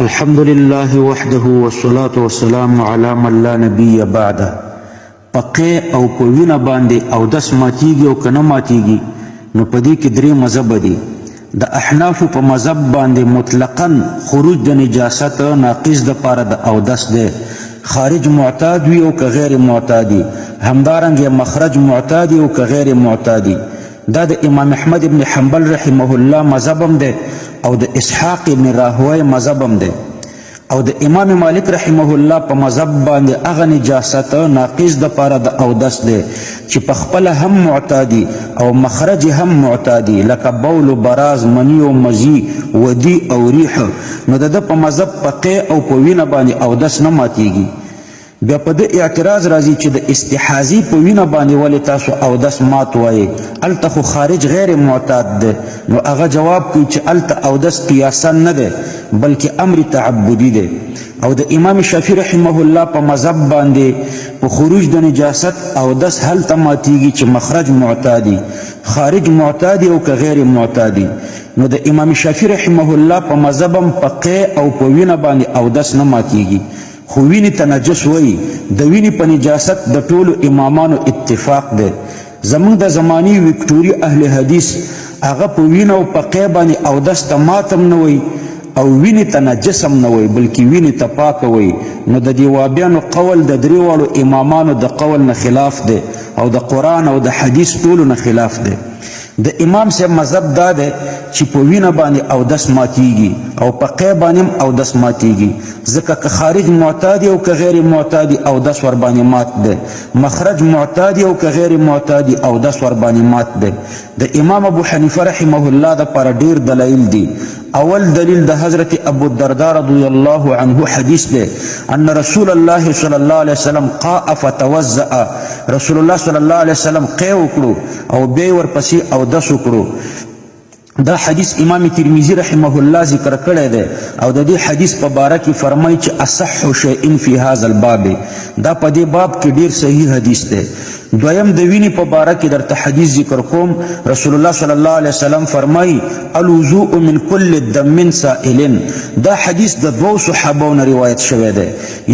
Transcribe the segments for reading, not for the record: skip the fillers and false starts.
الحمد لله وحده والصلاة والسلام على من لا نبي بعده. په قی او په وینه باندې اودس ماتیږي او که نه ماتیږي؟ نو په دې کې درې مذهبه دي. د احنافو په مذهب باندې مطلقاً خروج د نجاست ناقص د پاره د اودس دی، خارج معتاد وي او که غیر معتادي، همدارنګه مخرج معتادي او که غیر معتادي. دا د امام احمد ابن حنبل رحمه الله مذهب هم دی او د اسحاق ابن راهوی مذهب هم دی. او د امام مالک رحمه الله په مذهب باندې هغه نجاست ناقص د پاره د اودس دی چې په خپله هم معتادي او مخرج هم معتادي، لکه بول و براز، منی او مزي، ودی او ریح. نو د ده په مذهب په قی او په وینه باندې اودس نه ماتیږي. بیا په ده اعتراض راځي چې د استحاضي په وینه باندې ولې تاسو اودس مات وایئ، هلته خو خارج غیر معتاد دی. نو هغه جواب کوي چې هلته اودس قیاسا نه دی بلکې امر تعبدي دی. او د امام شافعي رحمه الله په مذهب باندې په خروج د نجاست اودس هلته ماتیږي چې مخرج معتادي، خارج معتادي او که غیر معتادي. نو د امام شافعي رحمه الله په مذهب هم په قی او په وینه باندې اودس نه ماتیږي، خو وینې ته نجس وایي. د وینې په نجاست د ټولو امامانو اتفاق دی. زمونږ د زمانی وکټوري اهل حدیث هغه په وینه او په قی باندې اودس ته ماتم نه وایي او وینې ته نجس هم نه وایي، بلکې وینې ته پاکه وایي. نو د دې وابیانو قول د درې واړو امامانو د قول نه خلاف دی او د قرآن او د حدیث ټولو نه خلاف دی. د امام صاحب مذهب دا دی چې په وینه باندې اودس ماتیږي او په قی باندې هم اودس ماتیږي، ځکه که خارج معتادي او که غیر معتادي اودس ورباندې مات دی، مخرج معتادي او که غیر معتادي اودس ورباندې مات دی. د امام ابو حنیفه رحمه الله د پاره ډیر دلایل دي. اول دلیل د حضرت ابو الدرداء رضی الله عنه حدیث دی، ان رسول الله صلی الله علیه وسلم قاء فتوزأ، رسول الله صلی الله علیه وسلم قی وکړو او بیا ورپسې اودس وکړو. دا حدیث امام ترمذی رحمه الله ذکر کړی دی او د دې حدیث په باره کې فرمایي چې اصح شیء فی هذا الباب، دا په دې باب کې ډیر صحیح حدیث دی. دویم د وینې په باره کې درته حدیث ذکر کوم. رسول الله صلی الله علیه وسلم فرمایي الوضوء من كل دم سائل. دا حدیث د دوو صحابو نه روایت شوی دی،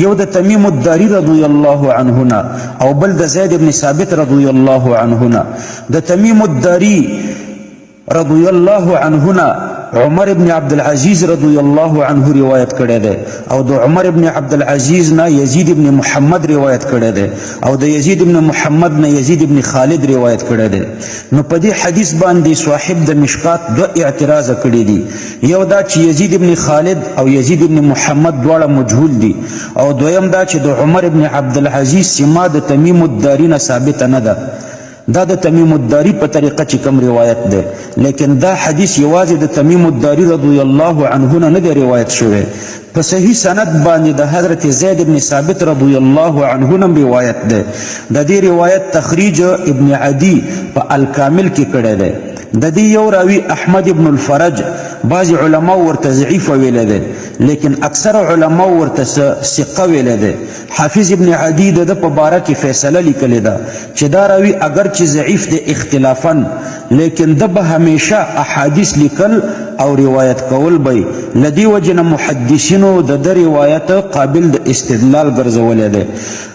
یو د تمیم الداری رضی الله عنه نه او بل د زید بن ثابت رضی الله عنه نه. د تمیم الداری رضی الله عنه نه عمر ابن عبد العزيز رضی الله عنه روایت کړی دی او د عمر ابن عبد العزيز نه یزید ابن محمد روایت کړی دی او د یزید ابن محمد نه یزید ابن خالد روایت کړی دی. نو په دې حدیث باندې صاحب د مشکات دوه اعتراض کړي دي، یو دا چې یزید ابن خالد او یزید ابن محمد دواړه مجهول دي، او دویم دا چې د عمر ابن عبد العزيز سما د تمیم الداری نه ثابته نه ده. دا د تمیم الداری په طریقه چې کوم روایت دی، لیکن دا حدیث یوازې د تمیم الداری رضی الله عنه نه نه دی روایت شوی، په صحیح سند باندې د حضرت زید ابن ثابت رضی الله عنه نه روایت دی. د دې روایت تخریج ابن عدی په الکامل کې کړی دی. د دې یو راوی احمد ابن الفرج بعض علما ورته ضعیف ویلی دی، لیکن اکثر علما ورته ثقه ویلی دی. حافظ ابن عدی د ده په باره کې فیصله لیکلې ده چې دا راوی اگر چې ضعیف دی اختلافا، لیکن ده به همیشه احادیث لیکل او روایت کول به، له دې وجې نه محدثینو د ده روایت قابل د استدلال ګرځولی دی.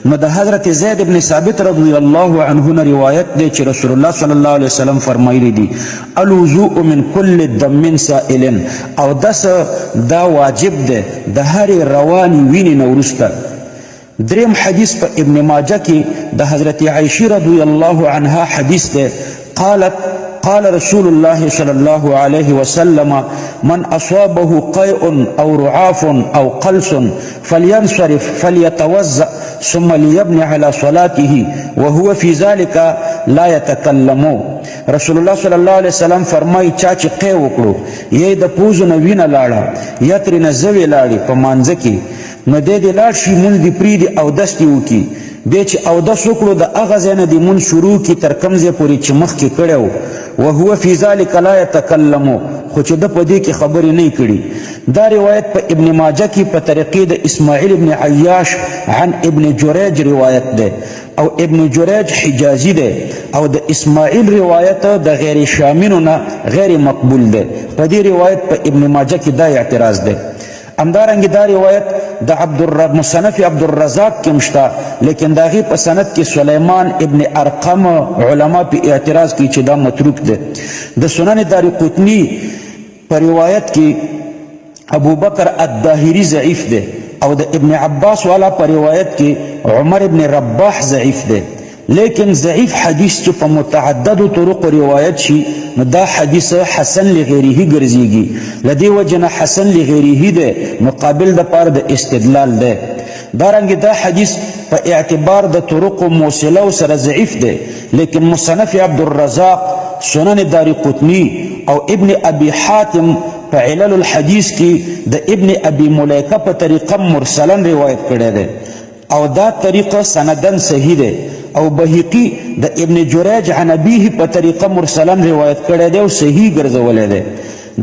نو د حضرت زید ابن ثابت رضی الله عنه نه روایت دی چې رسول الله صلی الله علیه وسلم فرمایلی دي الوضوء من كل دم سائل، او دس دا واجب دی د هرې روانې وینې نه وروسته. دریم حدیث په ابن ماجه کې د حضرت عائشې رضی الله عنها حدیث دی، قالت قال رسول الله صلى الله عليه وسلم من أصابه قيء أو رعاف أو قلس فلينصرف فليتوزأ ثم ليبني على صلاته وهو في ذلك لا يتكلم. رسول الله صلی الله علیه وسلم فرمایي چا چې قی وکړو، یې د پوزو نه وینه لاړه یا ترې نه زوې لاړې په مانځه کې، نو دی دې لاړ شي مونځ دې پرېږدي اودس دې وکړي، بیا چې اودس وکړو د هغه ځای نه دې مونځ شروع کړي تر کوم ځای پورې چې مخکې کړی و، وهو فی ذلک لا یتکلم، خو چې ده په دې کې خبرې نه کړي. دا روایت په ابن ماجه کې په طریقې د اسماعیل ابن عیاش عن ابن جریج روایت دی، او ابن جریج حجازي دی، او د اسماعیل روایت د غیر شامینو نه غیر مقبول دی. په دې روایت په ابن ماجه کې دا اعتراض دی. همدارنګه دا روایت د عبد مصنف عبدالرزاق کې مشته، لیکن د هغې په سند کې سلیمان ابن ارقم علما په اعتراض کوي چې دا متروک دی. د سنن دارقطني په روایت کې ابو بکر الداهری ضعیف دی، او د ابن عباس والا په روایت کې عمر ابن رباح ضعیف دی. لیکن ضعیف حدیث چې په متعددو طرق روایت شي نو دا حدیث حسن لغیره ګرځيږي، لدی وجه نه حسن لغیره دی، مقابل د پاره د استدلال دی. دارنګ دا حدیث په اعتبار د طرق موصله سره ضعیف دی، لیکن مصنف عبد الرزاق، سنن دارقطنی او ابن ابي حاتم په علل الحدیث کې د ابن ابي ملیکه په طریقه مرسلا روایت کړی دی، او دا طریقه سندن صحیح ده. او بهقي د ابن جریج عن ابیه په طریقه مرسلا روایت کړی دی او صحیح ګرځولی دی.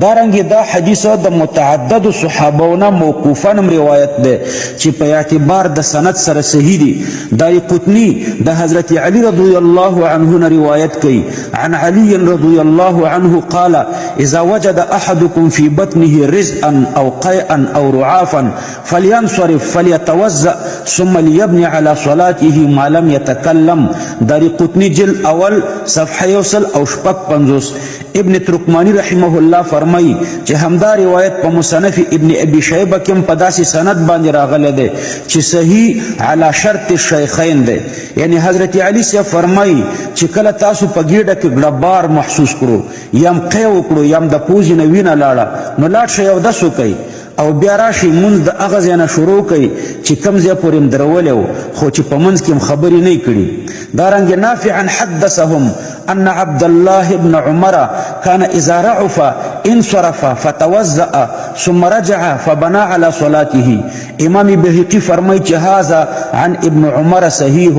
دارنګه دا حدیث د متعدد صحابو نه موقوفا هم روایت ده چې په اعتبار د سند سره صحیح دی. دارقطني د حضرت علی رضی الله عنه نه روایت کوي، عن علی رضی الله عنه قال اذا وجد احدكم في بطنه رزقا او قيئا او رعافا فلينصرف فليتوزأ ثم ليبني على صلاته ما لم يتكلم. دارقطني جلد اول صفحه 156. ابن ترکمانی رحمه الله فرمایي چې همدا روایت په مصنف ابن ابي شیبه کې په داسې سند باندې راغلی دی چې صحیح علی شرط الشیخین دی. یعنی حضرت علی سے فرمایي چې کله تاسو په ګیډه کې ګړبار محسوس کړو، یم قی وکړو، یم د پوزې نه وینه لاړه، نو لاړ شئ اودس وکړئ او بیا راشي مونځ د هغه ځای نه شروع کړئ چې کوم ځای پورې م درولی و، خو چې په منځ کې م خبرې نه کړي. دارنګه نافعا حدثهم ان عبد الله بن عمر كان اذا رعف انصرف فتوزأ ثم رجع فبنى على صلاته. امام بهقي فرمای چې هذا عن ابن عمر صحیح.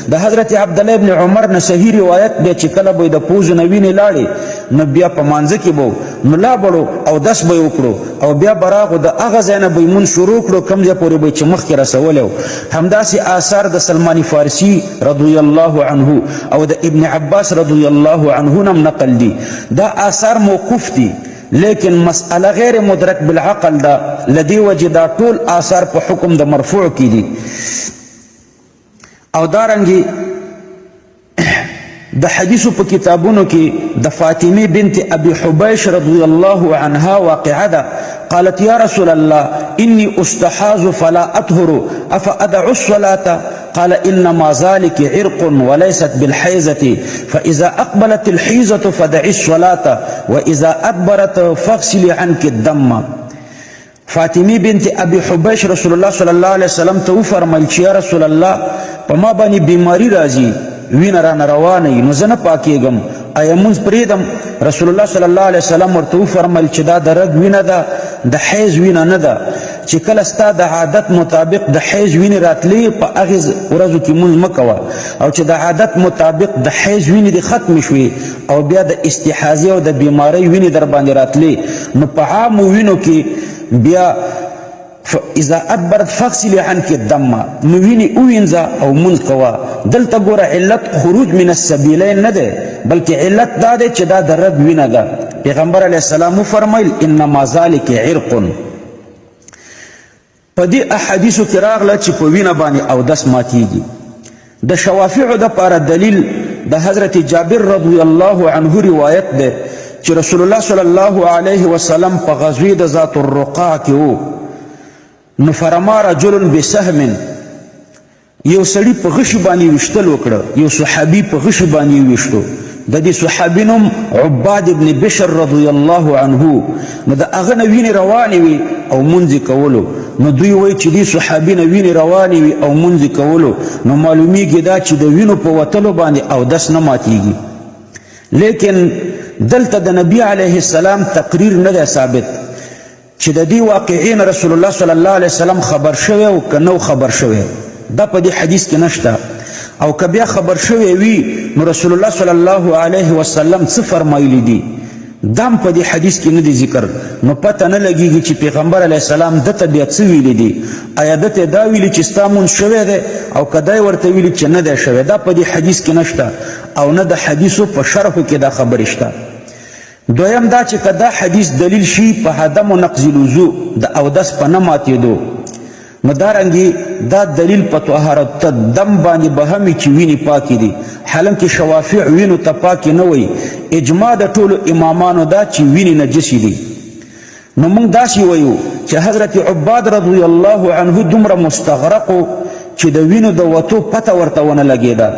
د حضرت عبد الله ابن عمر نه صحیح روایت دی چې کله به د پوز نه وینې لاړې نو بیا په مانځ کې بو نو لا بړو او دس به وکړو او بیا براغو د هغه ځای نه به مونږ شروع کړو کوم ځای پورې به چې مخکې رسولی و. همداسې آثار د سلمان فارسي رضی الله عنه او د ابن عباس رضی الله عنه نه نقل دي. دا آثار موقوف دي، لیکن مسأله غیر مدرک بالعقل ده، لدی وجه دا ټول آثار په حکم د مرفوع کې دي. او دارنګي د حدیثو په کتابونو کې د فاطمه بنت ابي حبیش رضی الله عنها واقعه ده. قالت يا رسول الله إني أستحاز فلا أطهر أفأدع الصلاة؟ قال إنما ذلك عرق وليست بالحيزة، فإذا أقبلت الحيزة فدعي الصلاة وإذا أدبرت فاغسلي عنك الدم. فاطمه بنت ابي حبیش رسول الله صلی الله علیه وسلم ته وفرمایل چې یا رسول الله په ما باندې بیماری راځي، وینه رانه روانه وي، نو زه نه پاکېږم، آیا مونځ پرېږدم؟ رسول الله صلی الله علیه وسلم ورته وفرمایل چې دا د رګ وینه ده، د حیض وینه نه ده، چې کله ستا د عادت مطابق د حیض وینې راتلې په هغې ورځو کې مونځ مه کوه، او چې د عادت مطابق د حیض وینې دې ختمې شوې او بیا د استحاضې او د بیمارۍ وینې در باندې راتلې، نو په عامو وینو کې بیا اذا ادبرت فاغسلي عنك الدم، نو وینې ووینځه او مونځ کوه. دلته ګوره علت خروج من السبیلین نه دی، بلکې علت دا دی چې دا د رګ وینه ده. پیغمبر علیه السلام وفرمیل انما ذلک عرق. په دې احادیثو کې راغله چې په وینه باندې اودس ماتیږي. د شوافعو دپاره دلیل د حضرت جابر رضی الله عنه روایت دی چې رسول الله صلی الله علیه وسلم په غزوې د ذات الرقاع کې و، نو فرما رجل بسهم، یو سړي په غشي باندې ویشتل وکړه، یو صحابي په غشي باندې ویشتو. د دې صحابي نوم عباد ابن بشر رضی الله عنه. نو د هغه نه وینې روانې وي او مونځ یې کولو. نو دوی وایي چې دې صحابي نه وینې روانې وي او مونځ یې کولو، نو معلومیږي دا چې د وینو په وتلو باندې اودس نه ماتیږي. لیکن دلته د نبی علیه السلام تقریر نه دی ثابت چې د دې واقعې نه رسول الله صلی الله علیه وسلم خبر شوی او که نه خبر شوی، دا په دې حدیث کې نشته. او که بیا خبر شوی وي نو رسول الله صلی الله علیه وسلم څه فرمایلی دي، دا هم په دې حدیث کې نه دی ذکر. نو پته نه لګیږي چې پیغمبر علیه السلام ده ته بیا څه ویلي دي. آیا ده ته دا ویلي چې ستا مونځ شوی دی، او که دا یې ورته ویلي چې نه دی شوی، دا په دې حدیث کې نشته او نه د حدیثو په شرحو کې دا خبرې شته. دویم دا چې که دا حدیث دلیل شي په عدم نقض الوضوء، د اودس په نه ماتېدو، نو دارنګې دا دلیل په طهارت دم باندې به هم چې وینې پاکې دي، حالانکه شوافع وینو ته پاکې نه وایي. اجماع د ټولو امامانو دا چې وینې نجسې دي. نو موږ داسې وایو چې حضرت عباد رضی الله عنه دومره مستغرق چې د وینو د وتو پته ورته ونه لګېده،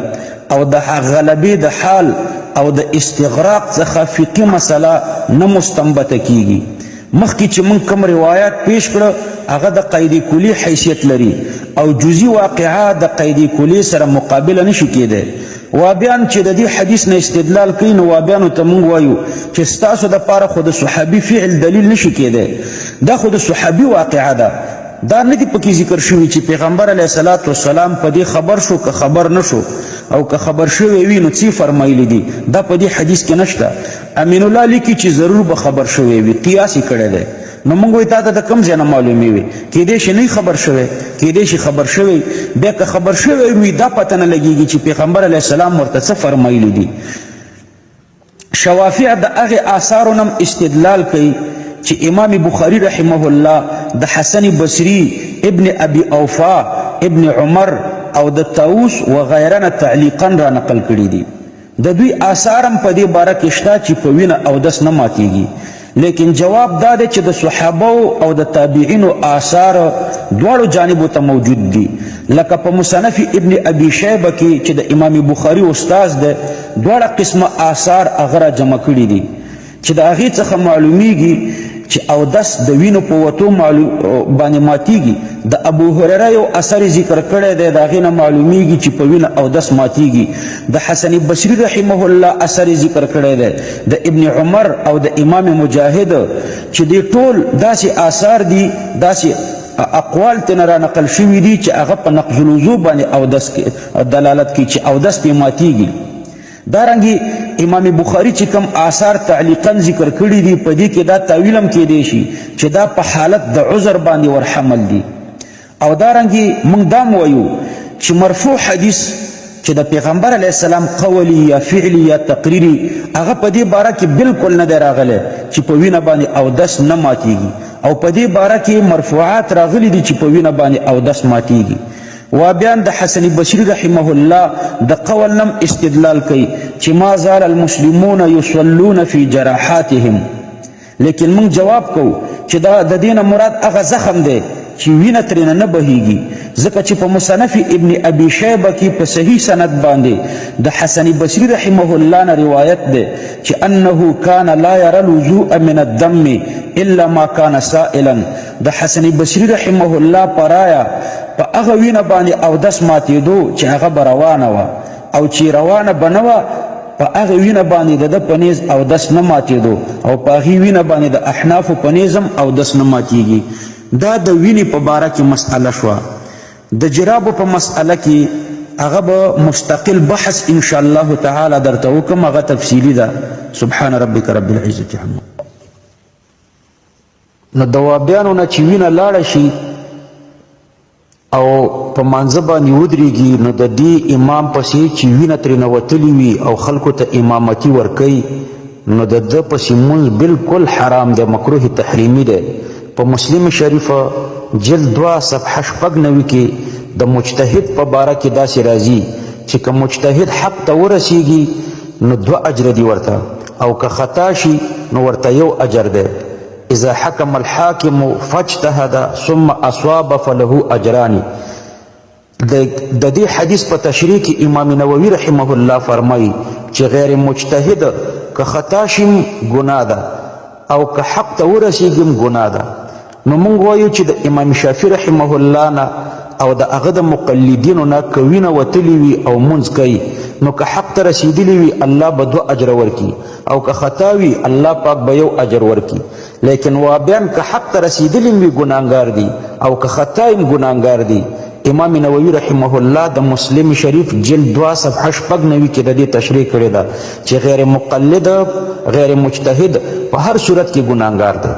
او د غلبې د حال او د استغراق څخه فقهي مسله نه مستنبته کیږي. مخکې چې موږ کوم روایت پیش کړه هغه د قاعدې کلی حیثیت لري، او جزئی واقعه د قاعدې کلی سره مقابله نشي کېدی. وابیان چې د دې حدیث نه استدلال کوي، نو وابیانو ته موږ وایو چې ستاسو دپاره خو د صحابي فعل دلیل نشي کېدی، دا خو د صحابي واقعه ده، دا نه دي پکې ذکر شوي چې پیغمبر علیه الصلاة والسلام په دې خبر شو که خبر نه شو، او که خبر شوی وي نو څه فرمایلي دي، دا په دې حدیث کې نشته. امین الله لیکي چې ضرور به خبر شوی وي، قیاس یې کړی دی. نو موږ وایو تا ته د کوم ځای نه معلومې وي؟ کېدای شي نه خبر شوی، کېدای شي خبر شوی. بیا که خبر شوی وي دا پته نه لګېږي چې پیغمبر علیه السلام ورته څه فرمایلي دي. شوافع د هغې آثارو نه استدلال کوي چې امام بخاری رحمه الله د حسن بصری، ابن ابي اوفا، ابن عمر او د طاووس وغیره نه تعلیقا را نقل کړي دي. د دوی آثار هم په دې باره کې شته چې په وینه اودس نه ماتیږي، لیکن جواب دا دی چې د صحابو او د تابعینو آثار دواړو جانبو ته موجود دي. لکه په مصنف ابن ابي شیبه کې چې د امام بخاری استاد دی، دواړه قسمه آثار هغه را جمع کړي دي چې د هغې څخه معلومیږي چې اودس د وینو په وتو باندې ماتیږي. د ابو هریره یو اثر ذکر کړی دی، د هغې نه معلومیږي چې په وینه اودس ماتیږي. د حسن بصري رحمه الله اثر ذکر کړی دی، د ابن عمر او د امام مجاهد، چې دې ټول داسې آثار دي، داسې اقوال ترېنه را نقل شوي دي چې هغه په نقض الوضوء باندې اودس دلالت کوي چې اودس پرې ماتیږي. دارنګې امام بخاری چې کوم آثار تعلیقا ذکر کړي دي، په دې کې دا تاویل هم کېدی شي چې دا په حالت د عذر باندې ورحمل دي. او دارنګې موږ دا هم وایو چې مرفوع حدیث چې د پیغمبر علیه السلام قولی یا فعلی یا تقریری، هغه په دې باره کې بالکل نه دی راغلی چې په وینه باندې اودس نه ماتیږي، او په دې باره کې مرفوعات راغلي دي چې په وینه باندې اودس ماتیږي. وابیان د حسن بصری رحمه الله د قول نم استدلال کوي چې ما زال المسلمون یصلون فی جراحاتهم، لیکن موږ جواب کوو چې دا د دې نه مراد هغه زخم دی چې وینه ترېنه نه بهیږي، ځکه چې په مصنف ابن ابي شیبه کې په صحیح سند باندې د حسن بصری رحمه الله نه روایت دی چې انه کان لا یرى الوضوء من الدم الا ما کان سائلا. د حسن بصری رحمه الله پرایا په هغه وینه باندې اودس ماتېدو چې هغه به روانه وه، او چې روانه به نه وه په هغه وینه باندې د ده په نیز اودس نه ماتېدو، او په هغې وینه باندې د احنافو په نیز هم اودس نه ماتېږي. دا د وینې په باره کې مسئله شوه. د جرابو په مسئله کې هغه به مستقل بحث ان شاء الله تعالی درته وکړم، هغه تفصیلي ده. سبحان ربک رب العزة عما. نو د وابیانو نه چې وینه لاړه شي او په مانځه باندې ودرېږي، نو د دې امام پسې چې وینه ترېنه وتلې وي او خلکو ته امامتي ورکوي، نو د ده پسې مونځ بالکل حرام دی، مکروه تحریمي دی. په مسلم شریف جلد 2 صفحه 96 کې د مجتهد په باره کې داسې راځي چې که مجتهد حق ته ورسیږي نو 2 اجر دي ورته، او که خطا شي نو ورته 1 اجر دی. اذا حکم الحاکم فاجتهد ثم اصاب فله اجران. د دې حدیث په تشریح کې امام نووي رحمه الله فرمایي چې غیر مجتهد که خطا شیم ګناه ده، او که حق ته ورسیږم ګناه ده. نو موږ وایو چې د امام شافعي رحمه الله نه او د هغه د مقلدینو نه که وینه وتلې وي او مونځ کوي، نو که حق ته رسېدلي وي الله به 2 اجره ورکړي، او که خطا وي الله پاک به 1 اجر ورکړي. لیکن وابیان که حق ته رسېدلي وي ګناهګار دي، او که خطا هم ګناهګار دي. امام نووي رحمه الله د مسلم شریف جلد 2 صفحه 96 کې د دې تشریح کړې ده چې غیر مقلد غیر مجتهد په هر صورت کې ګناهګار دی.